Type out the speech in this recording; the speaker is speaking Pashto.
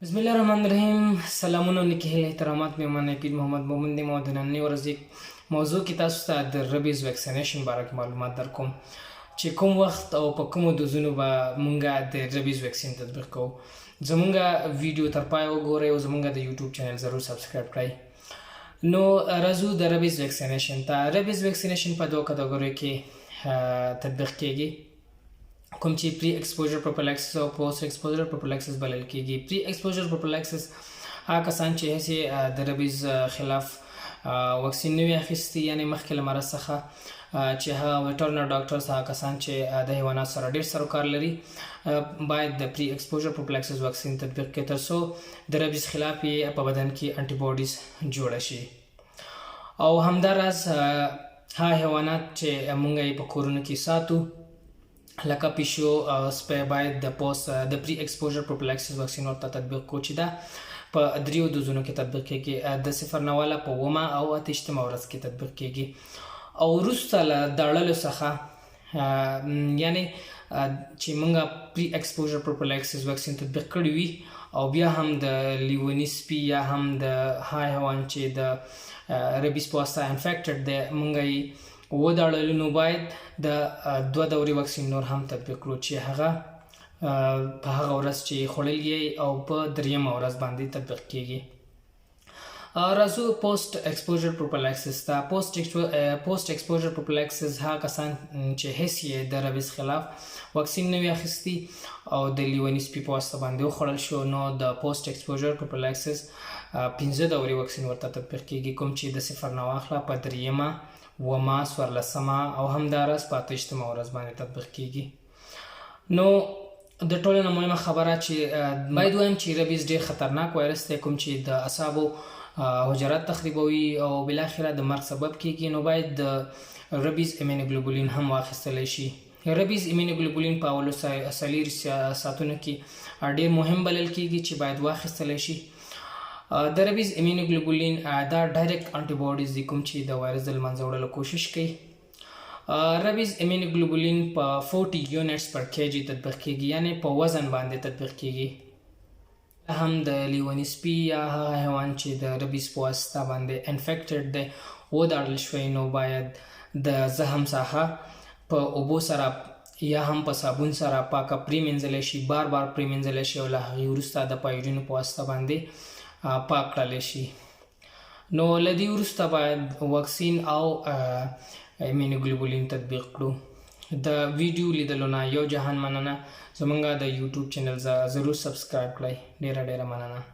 بسم الله الرحمن الرحیم. سلامونه، نیکې هیلې، احترامات مې منه. پیر محمد مومن دی. مو د نننۍ ورځې موضوع کې تاسو ته د rabies vaccination باره کې معلومات درکوم چې کوم وخت او په کومو دوزونو به مونږه د rabies vaccine تطبیق کوو. زمونږه ویډیو تر پایه وګورئ او زمونږه د یوټیوب چینل ضرور subscribe کړئ. نو راځو د rabies vaccination ته. Rabies vaccination په دوه کټګوریو کې تطبیق کیږي، کوم چې pre exposure prophylaxis او post exposure prophylaxis بلل کیږي. Pre exposure prophylaxis هغه کسان چې هسې د rabies خلاف واکسین نه وي اخیستي، یعنی مخکې له مرض څخه، چې هغه veterinary doctors، هغه کسان چې د حیوانات سره ډیر سروکار لري، باید د pre exposure prophylaxis واکسین تطبیق کړي ترڅو د rabies خلاف یې په بدن کې antibodies جوړه شي. او همداراز هغه حیوانات چې مونږ یې په کورونو کې ساتو، لکه پیشو او سپی، باید د pre exposure prophylaxis واکسین ورته تطبیق کو چې دا په دریو دوزونو کې تطبیق کیږي. د صفر نه والا په اومه او 28مه ورځ کې تطبیق کیږي. او وروسته له داړلو څخه، یعنی چې مونږه pre exposure prophylaxis واکسین تطبیق کړی وي او بیا هم د لیوني سپي یا هم د حیوان چې د rabies په واسطه infected دی مونږ یې وداړلو، نو باید د دوه دورې واکسین نور هم تطبیق کړو چې هغه په هغه ورځ چې خوړل یې او په دریمه ورځ باندې تطبیق کیږي. راځو post exposure prophylaxis ته. Post exposure prophylaxis هغه کسان چې هیڅ یې د rabies خلاف واکسین نه وي اخیستي او د لیوني سپي په واسطه باندې وخوړل شو، نو د post exposure prophylaxis پنځه دورې واکسین ورته تطبیق کیږي، کوم چې د صفر نه واخله په دریمه، اوومه، 14مه او همداراز په 28مه ورځ باندې تطبیق کیږي. نو د ټولو نه مهمه خبره چې باید ووایم چې rabies ډیر خطرناک وایرس دی، کوم چې د اعصابو حجرات تخریبوي او بالاخره د مرګ سبب کیږي. نو باید د rabies immunoglobulin هم واخیستل شي. Rabies immunoglobulin په اولو 40 ساعتونو کې ډیر مهم بلل کیږي چې باید واخیستل شي. د rabies immunoglobulin دا direct antibodies دي، کوم چې د وایرس د لمنځه وړلو کوشش کوي. Rabies immunoglobulin په 40 units per kg تطبیق کیږي، یعنی په وزن باندې تطبیق کیږي. هم د لیوني سپي یا هغه حیوان چې د rabies په واسطه باندې infected دی وداړل شوی، نو باید د زخم ساحه په اوبو سره یا هم په صابون سره پاکه پریمنځل شي، بار بار پریمنځل شي او له هغې وروسته د پایډینو په واسطه باندې پاک کړل شي. نو له دې وروسته باید واکسین او immunoglobulin تطبیق کړو. د ویډیو لیدلو نه یو جهان مننه. زمونږ د یوټیوب چینل ضرور subscribe کړئ. ډیره ډیره مننه.